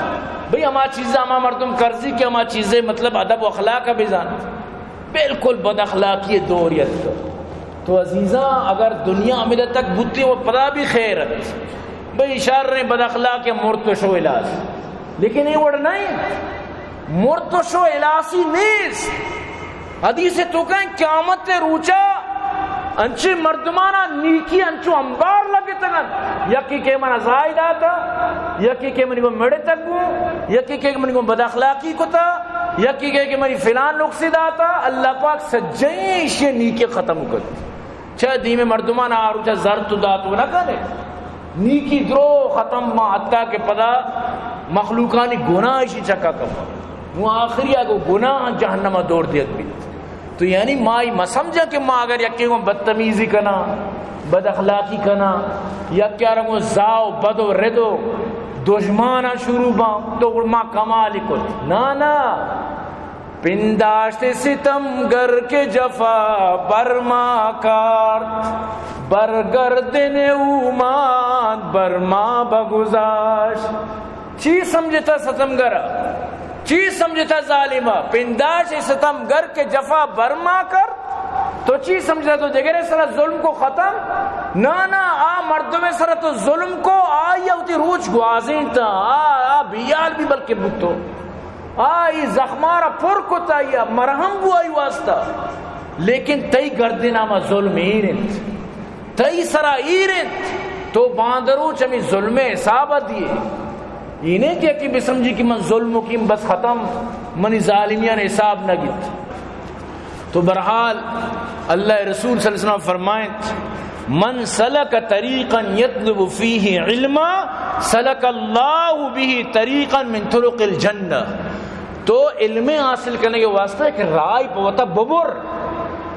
بھئی ہما چیزاں ہما مردم قرضی کہ ہما چیزے مطلب ادب و اخلاق بزانت۔ بالکل بد اخلاقی دور یت۔ تو عزیزاں، اگر دنیا ہمدا تک بوتی و پدا بھی خیر انت۔ بھئی شر بد اخلاق مرت و شو الاس۔ لیکن اے وڑ نہ انت۔ مرت و شو الاسی نیست۔ حدیث توکا قیامت روچا انچیں مردمانا نیکی انچو انبار لگتگ انت، یکے کہ منا زاہ داتا، یکے کہ منی گوں مڑتگ بو، یکے کہ منی گوں بد اخلاقی کتا، یکے کہ منی فلان نقصے داتا، اللہ پاک سجہیں ایشی نیکی ختم کت۔ چہ دیم مردمان آ روچا زر تو دات و نہ کنے۔ نیکی درو ختم ما، حتی کہ پدا مخلوقانی گناہ ایشی چکا کپا۔ نو آخری اگو گناہ جہنم دور دیت بیت۔ تو یعنی ما ای مسمجھا کہ ما اگر یکے گوں بدتمیزی کنا، بد اخلاقی کنا، یکے آرا گوں زاہ و بد و رد و دژمانا شروع باں، تو گڑا ما کمالی کت۔ نا، نا۔ پنداشت ستمگر کہ جفا بر ما کارت، بر گردن اومات بر ما بگذاشت۔ چی سمجھتا ستمگرا؟ چی سمجھتا ظالما؟ پنداشت ستمگر کہ جفا بر ما کرت۔ تو چی سمجھتا تو دگرے سرا ظلم کو ختم؟ نا، نا، آ مردمے سرا تو ظلم کو، آئی وتی روچ گوازینتا، آ، آ بیال بھی بلکہ بوتو۔ آ ای زخمارا پر کت، آئی مرہم بو آئی واسطہ، لیکن تئی گردن ہما ظلم ایر انت، تئی سرا ایر انت، تو باندروچ ہمیں ظلم حساب دیے۔ ای نہیں کہ یکی بسمجھی کہ من ظلم کیم بس ختم، منی ظالمیان حساب نہ گیت۔ تو بہرحال اللہ رسول صلی اللہ علیہ وسلم فرمائنت، من سلک طریقا یطلب فیہ علما سلک اللہ بہ طریقا من طرق الجنہ۔ تو علم حاصل کرنے کے واسطے کہ راہ پہ وتا ببر،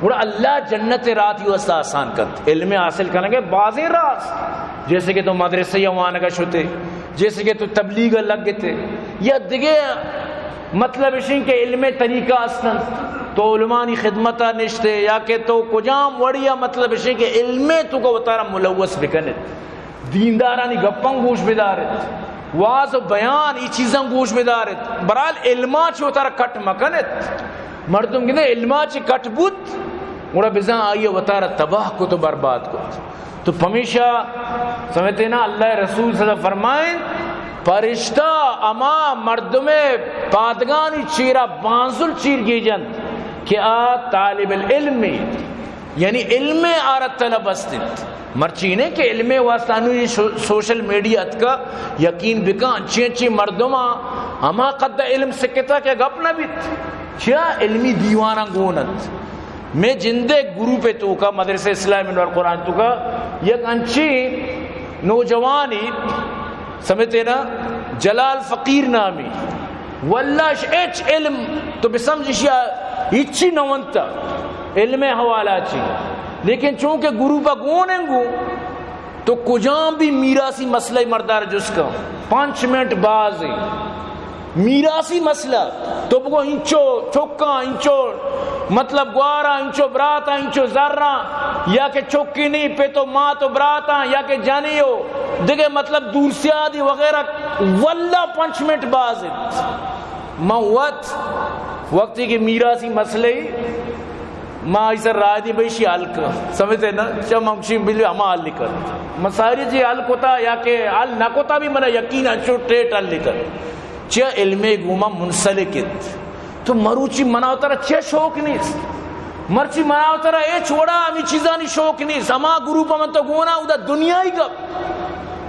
گڑا اللہ جنت راہ تئی واسطہ آسان کرت۔ علم حاصل کرنے کے بازیں راہ، جیسے کہ تو مدرسہ یا وانگا شتے، جیسے کہ تو تبلیغ لگ گئے تھے، یا دگہ مطلب اشیں کہ علم طریقہ استن، تو علمانی خدمت نشتے، یا کہ تو کجام وڑیا مطلب اشیں کہ علم تو کو وتارا ملوث بکنت، دیندارانی گپاں گوش بدارت، واز و بیان ای چیزاں گوش بدارت، برال علما چہ وتارا کٹ مکنت۔ مردم گندے علما چہ کٹ بوت، گڑا بزاں آئی وتارا تباہ کت و برباد کت۔ تو پمیشا سمجھتے نا، اللہ رسول صلی اللہ علیہ وسلم فرمائیں، پرشتہ اما مردم پادگانی چیرا بانزل چیر گیجنت کہ آ طالب العلم، یعنی علم آرا طلب استنت۔ مرچی نے کہ علم واسطہ انو یہ سو-، سوشل میڈیا اتکا، یقین بکن، انچی انچی مردم ہما قد علم سکتا کہ گپ نہ بیت، چیا علمی دیوانا گون انت۔ میں جندے گروپ توکا، مدرسہ اسلام انوار قرآن توکا، یک انچی نوجوانی سمجھتے نا، جلال فقیر نامی، واللہ اش ہچ علم تو بسمجھ اشیا ہچی نہ ونتا علم حوالہ چی، لیکن چونکہ گروپ گون انگو تو کجام بھی میراثی مسئلہ مردار جس کا پانچ منٹ باز ہے۔ میراثی مسئلہ، تو بگو انچو چکاں، انچو مطلب گواراں، انچو براتاں، انچو زراں، یا کہ چکی نہیں پہ تو ماں تو براتاں، یا کہ جنی ہو دگہ مطلب دور سیادی وغیرہ، واللہ پنچ منٹ باز انت۔ من وت وقتی کہ میراثی مسئلہ ہی ما ایسا رائے دی بھئی شی حل کر، سمجھتے نا؟ چا من شی بلی ہما حل کر۔ من ساری جی حل کتا یا کہ حل نہ کتا بھی منا یقین انچو ٹیٹ حل کر۔ چیا علم گوما منسلک انت۔ تو مروچی منا و ترا چیا شوق نیست؟ مرچی منا و ترا ہچ وڑا ہمی چیزانی شوق نیست۔ ہما گروپ من تو گونا اودا دنیائی گپ۔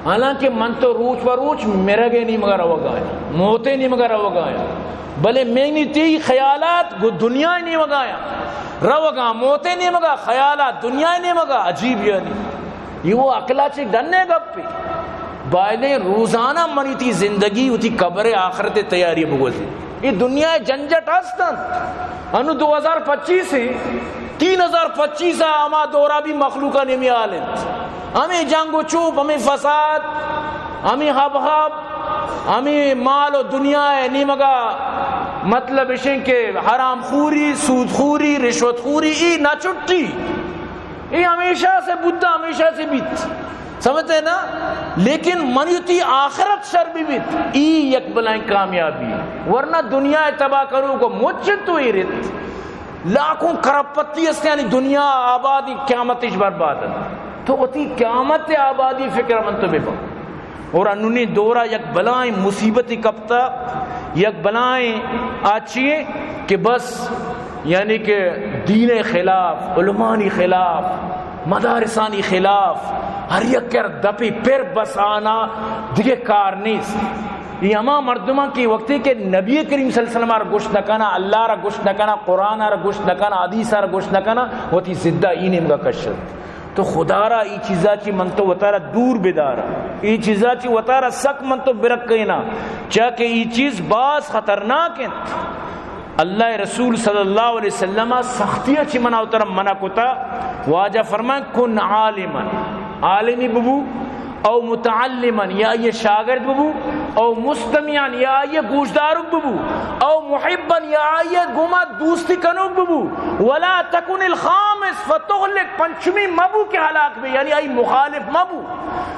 حالانکہ من تو روچ بہ روچ مرگ نیمگا روگا ہیں، موت نیمگا روگا ہیں۔ بلے منی تئی خیالات گو دنیا نیمگا ہیں۔ روگا موت نیمگا، خیالات دنیا نیمگا، عجیب یعنی۔ یہ وہ عقلا چی ڈنے گپے۔ بایدیں روزانہ منی تئی زندگی و تئی قبر آخرت تیاری بگوزی۔ یہ دنیا جنجٹ ہست انت۔ انو دو ہزار پچیس ہے، تین ہزار پچیس آ ہما دورا بھی مخلوقا نیمی حال انت۔ ہمیں جنگ و چوپ، ہمیں فساد، ہمیں ہب ہب، ہمیں مال و دنیا نیمگا، مطلب اشیں کہ حرام خوری، سود خوری، رشوت خوری، ای نہ چھٹی۔ اے ہمیشہ سے بوتا، ہمیشہ سے بیت۔ سمجھتے نا؟ لیکن من وتی آخرت شر بہ بیت، ای یک بلائیں کامیابی۔ ورنہ دنیا ءِ تباہ کنوک ءَ مچ تو ایر ایت۔ لاکھوں کرپ پتی است، یعنی دنیا آبادی، قیامتش برباد انت۔ تو وتی قیامت ءِ آبادی فکر من تو بہ بن۔ اور انونی دورا یک بلائیں مصیبتی کپتا، یک بلائیں آچیے کہ بس، یعنی کہ دین ءِ خلاف، علمانی خلاف، مدارسانی خلاف، ہر یک کر دپی پر بس آنا دگہ کار نیست۔ یہ ہما مردمان کہ وقتی کہ نبی کریم صلی اللہ علیہ وسلم را گوشت نہ کنا، اللہ را گوشت نہ کنا، قرآن را گوشت نہ کنا، حدیث را گوشت نہ کنا، وتی زدہ ای نیمگا کشت۔ تو خدا را ای چیزا چی من تو وتارا دور بدارا، ای چیزا چی وتارا سک من تو برکینا، چا کہ ای چیز باز خطرناک انت۔ اللہ رسول صلی اللہ علیہ وسلم سختی چی منا وتارا منع کتا۔ واجہ فرمائیں، کن عالما، عالمی ببو، او متعلما، یا آئی شاگرد ببو، او مستمعا، یا آئی گوشداروک ببو، او محبا، یا آئی گوما دوستی کنوک ببو، ولا تکن الخامس فتهلك، پنچمی مبو کہ ہلاک بے، یعنی آئی مخالف مبو۔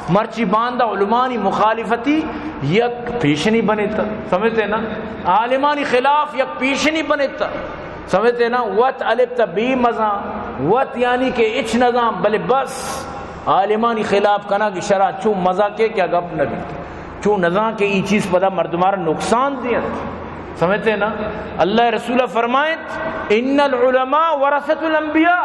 مرچی باندا علمانی مخالفتی یک پیشنی بنیتا، سمجھتے نا؟ عالمانی خلاف یک پیشنی بنیتا، سمجھتے نا؟ وت الپ تا بے مزاں، وت یعنی کہ اچ نزاں، بلے بس عالمانی خلاف کنگ شرع چو مزاں کہ کیا گپ نہ بیت، چو نزاں کہ ای چیز پدا مردمار نقصان دیت۔ سمجھتے نا؟ اللہ رسول فرمائیت، ان العلماء ورثۃ الانبیاء،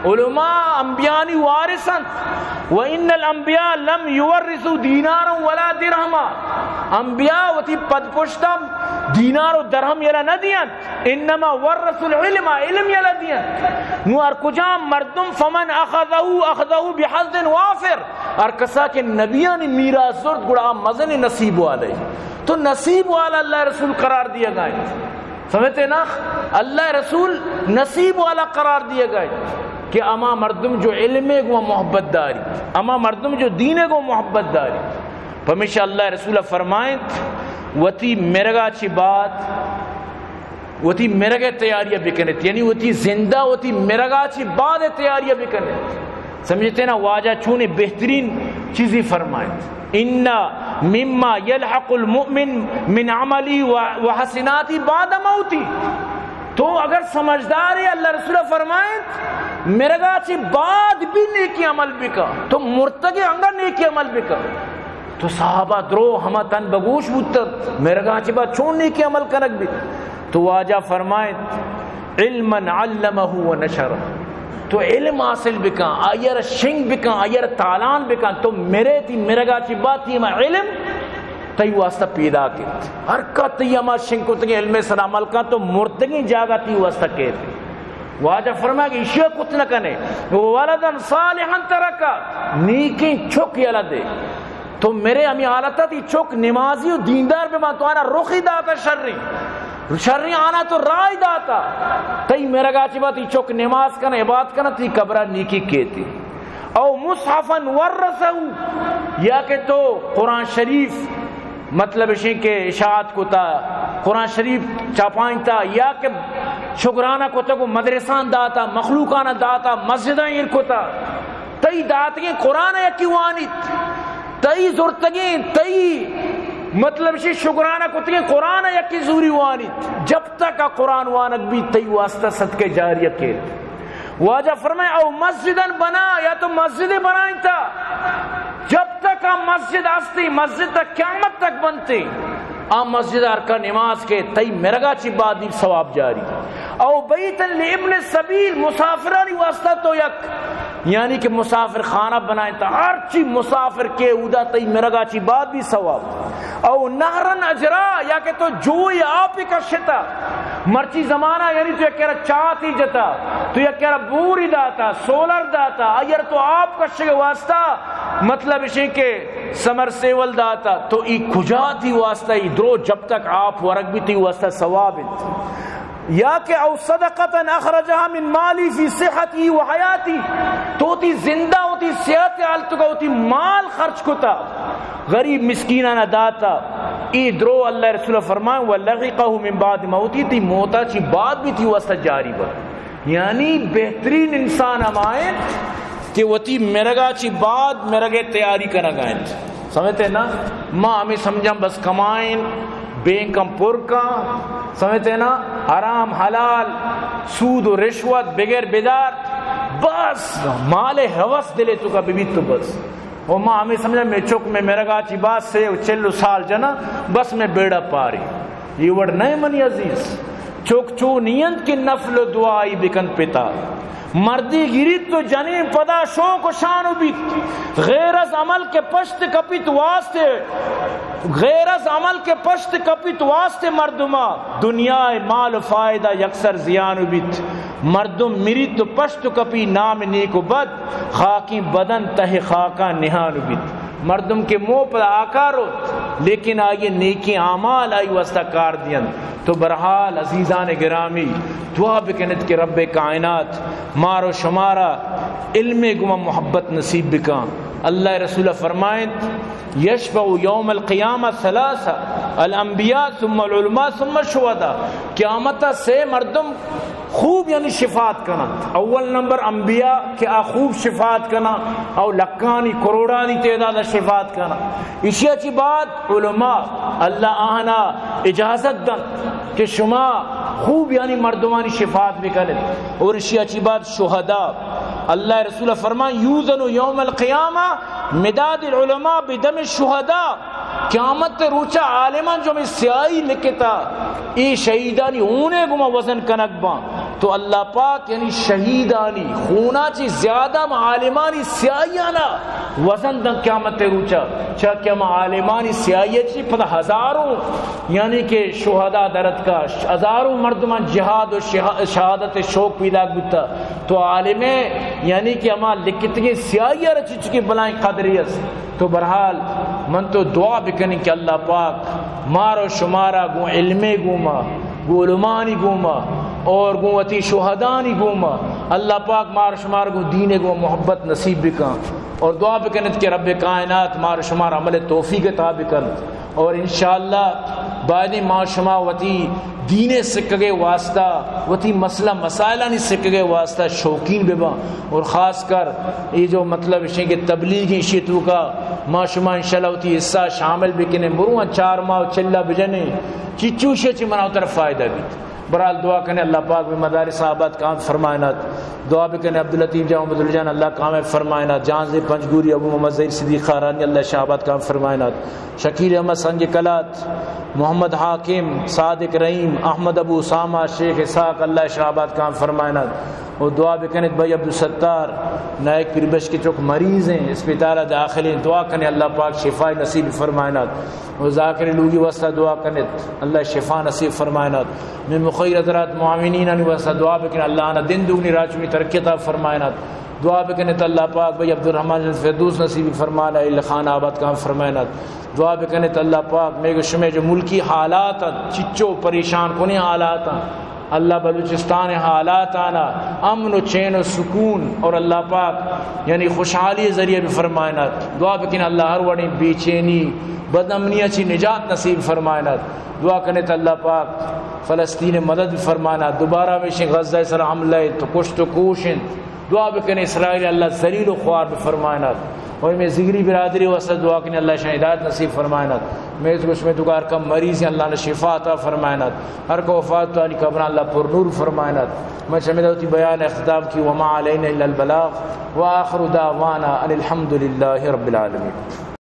علماء انبیانی وارث انت، و ان الانبیاء لم یورثوا دینارا ولا درہما، انبیاء وتی پد پشتا دینار و درہم یلہ نہ دینت، انما ورثوا العلم، علم یلہ دینت۔ نو ہر کجام مردم، فمن اخذه اخذه بحظ وافر، ہر کسا کہ نبیانی میراث زرت گڑا آ مزن نصیب والے۔ تو نصیب والا اللہ رسول قرار دیا گئے۔ سمجھتے نا؟ اللہ رسول نصیب والا قرار دیا گئے کہ اما مردم جو علم گو محبت داری، اما مردم جو دین گو محبت داری۔ پمیشا اللہ رسول فرمائیت، وتی مرگا چی بعد وتی مرگ ء تیاری ء بکنت، یعنی وتی زندہ وتی مرگا چی بعد ء تیاری ء بکنت۔ سمجھتے نا؟ واجہ چونیں بہترین چیزی فرمائیت، ان مما یلحق المؤمن من عملی و، و حسناتی بعد موتی۔ تو اگر سمجھدار ہے، اللہ رسول فرمائیت، مرگا چی بعد بھی نیکی عمل بکا، تو مرتگے انگا نیکی عمل بکا۔ تو صحابہ درو ہما تن بگوش بوتنت، مرگاں چہ بعد چون نیکی عمل کنگ بیت؟ تو واجہ فرمائیت، علما علمہ و نشرہ، تو علم حاصل بکن، آئی را شنگ بکن، آئی را تالان بکن، تو مرے، تی مرگا چہ بعد تی ہما علم تئی واسطہ پیدا کیت۔ ہر کا تئی ہما شنگ کتگیں علم سر عمل کن، تو مردگیں جاگہ تی واسطہ کیت۔ واجہ فرمائے کہ ایشی ء کت نہ کنے، ولدا صالحا ترکہ، نیکیں چک یلہ دے۔ تو مرے ہمے حالت ء تی چک نمازی و دیندار بہ بنت، تو آنا رخی داتا شریں، شریں آنا تو راہی داتا۔ تئی مرگا چہ بعد تی چک نماز کن، عبادت کن، تی قبرا نیکی کیتی۔ او مصحفا ورثہ، یا کہ تو قرآن شریف مطلب اشیں کہ اشاعت کتا، قرآن شریف چاپائینتا، یا کہ شگرانہ کتگ و مدرسان داتا، مخلوقان داتا، مسجداں ایر کتا۔ تئی داتگیں قرآن یکی وانیت، تئی زرتگیں، تئی مطلب اشیں شگرانہ کتگیں قرآن یکی زوری وانیت۔ جب تک آ قرآن وانگ بیت، تئی واسطہ صدقہ جاریہ کیت۔ واجہ فرمائے، او مسجدا بنا، یا تو مسجد بنائینتا، جب تک آ مسجد ہستی، مسجد تا قیامت تک بنتی، آ مسجد ہر کا نماز کے، تئی مرگا چی بعد بھی ثواب جاری۔ او بیتا لابن السبیل، مسافرانی واسطہ تو یک، یعنی کہ مسافر خانہ بنائینتا، ہر چی مسافر کے اودا تئی مرگا چی بعد بھی ثواب۔ او نہرا اجرا، یا کہ تو جوئی آپی کشتا۔ مرچی زمانہ یعنی تو یک کرا چاتی جتا، تو یک کرا بوری داتا، سولر داتا، آئی را تو آپ کشگ واسطہ، مطلب اشیں کہ سمر سیول داتا، تو ای کجا تی واسطہ ای درو جب تک آپ ورگ بھی تی واسطہ ثواب انت۔ یا کہ او صدقتا اخرجها من مالی فی صحتی و حیاتی، تو تی زندہ و تی صحت حالت کا و تی مال خرچ کتا، غریب مسکینانا داتا، ای درو اللہ رسول فرمائے، و لحقه من بعد موتی، تی موتا چی بعد بھی تی واسطہ جاری با۔ یعنی بہترین انسان ہمائیں کہ وتی مرگا چی بعد مرگ تیاری کنگا انت۔ سمجھتے نا؟ ما ہمیں سمجھاں بس کمائیں، بینکاں پر کاں، سمجھتے نا؟ حرام حلال، سود و رشوت بغیر بدار، بس مال ہوس دلے تو کا ببیت تو بس۔ و ما ہمیں سمجھاں میں چک میں مرگا چی بعد سے و چل و سال جنا، بس میں بیڑا پاری۔ یہ وڑ نہیں منی عزیز۔ چک چو نیند کہ نفل و دعائی بکن پتا۔ مردی گریت و جنین پدا شوق و شان و بیت۔ غیر از عمل کہ پشت کپیت واسطے، غیر از عمل کہ پشت کپیت واسطے مردما دنیا مال و فائدہ یکسر زیان و بیت۔ مردم مریت و پشت کپی نام نیک و بد، خاکیں بدن تہ خاکاں نہان و بیت۔ مردم کہ مو پہ آقا روت، لیکن آئی نیکیں اعمال آئی واسطہ کار دینت۔ تو برحال عزیزان گرامی، دعا بکنت کہ رب کائنات مار و شمارا علم گما محبت نصیب بکن۔ اللہ رسول فرمائنت، یشفع یوم القیامہ ثلاثہ، الانبیاء ثم العلماء ثم الشہداء۔ قیامت سے مردم خوب یعنی شفاعت کننت۔ اول نمبر انبیاء کہ آ خوب شفاعت کنن، او لکانی کروڑانی تعداد شفاعت کنن۔ ایشی چی بعد علماء، اللہ آہنا اجازت دنت کہ شما خوب یعنی مردمانی شفاعت بکنت۔ اور ایشی چی بعد شہداء، اللہ رسول فرمان، یوزن یوم القیامہ مداد العلماء بدم الشہداء۔ قیامت روچا عالمان جو میں سیاہی لکھتا، اے شہیدانی ہونے گما وزن کنگ باں۔ تو اللہ پاک یعنی شہیدانی خونا چی زیادہ ہم عالمانی سیاہیانا وزن دن قیامت روچا۔ چا کہ ہم عالمانی سیاہی چی پدا ہزاروں یعنی کہ شہداء درت کا، ہزاروں مردمان جہاد و شہا-، شہادت شوق پیدا بوتا۔ تو عالم یعنی کہ ہما لکھتگیں سیاہی را چچکی بلائیں قدری است۔ تو برحال من تو دعا بکنیں کہ اللہ پاک مار و شمارا گوں علمے گوما، گوں علمانی گوما اور گوں وتی شہدانی گوما اللہ پاک مار و شمار گوں دینے گوں محبت نصیب بکن۔ اور دعا بکنت کہ رب کائنات مار و شمار عمل توفیق عطا بکن۔ اور انشاءاللہ بایدیں ما شما وتی دین سکگے واسطہ، وتی مسئلہ مسائلانی سکگے واسطہ شوقین بباں۔ اور خاص کر یہ جو مطلب اشیں کہ تبلیغی اشی توکا ما شما انشاءاللہ وتی حصہ شامل بکنیں، برواں چار ماہ و چلہ بجنیں، چچوشے چی منا اتر فائدہ بیت۔ برحال دعا کنے اللہ پاک میں مدارس آباد کام فرمائنات۔ دعا بکنے عبداللطیف جان، عبداللہ جان اللہ کام فرمائنات۔ جانزے پنجگوری ابو محمد ظہیر صدیق خارانی اللہ شاہ آباد کام فرمائنات۔ شکیل احمد سنگ کلات، محمد حاکم، صادق رحیم، احمد ابو اسامہ، شیخ اسحاق اللہ شاہ آباد کام فرمائنات۔ و دعا بکنت بھائی عبدالستار نائک پیربش کے چک مریض ہیں، اسپتال داخل ہیں، دعا کنے اللہ پاک شفا نصیب فرمائنات۔ و ذاکر لوگی واسطہ دعا کنت، اللہ شفا نصیب فرمائنات۔ میں مخیر حضرات معاونین آنی واسطہ دعا بکن، اللہ آنا دن دگنی راچونی ترقی عطا فرمائنات۔ دعا بکنت اللہ پاک بھائی عبدالرحمن فردوس نصیب فرمائنات، اہل خان آباد کام فرمائنات۔ دعا بکنت اللہ پاک میں شمے جو ملکی حالات ہیں، چچو پریشان کنے حالات ہیں، اللہ بلوچستان حالات آنا امن و چین و سکون اور اللہ پاک یعنی خوشحالی ذریعہ بھی فرمائنات۔ دعا بکن اللہ ہر وڑیں بے چینی، بدامنی چی نجات نصیب فرمائنات۔ دعا کنت اللہ پاک فلسطین مدد بھی فرمائنات۔ دوبارہ میشن غزہ سر حملہ تو کشت و کوشن۔ دعا بکن اسرائیل اللہ ذلیل و خوار بھی فرمائنات۔ اور میں ذگری برادری واسطہ دعا کن اللہ شان ہدایت نصیب فرمائنات۔ میں تو اس میں تو کار کم مریض ہیں، اللہ نے شفا عطا فرمائنات۔ ہر کو وفات تو علی قبر اللہ پر نور فرمائنات۔ میں چمے دوتی بیان اختتام کی، وما علینا الا البلاغ، وآخر دعوانا ان الحمد للہ رب العالمین۔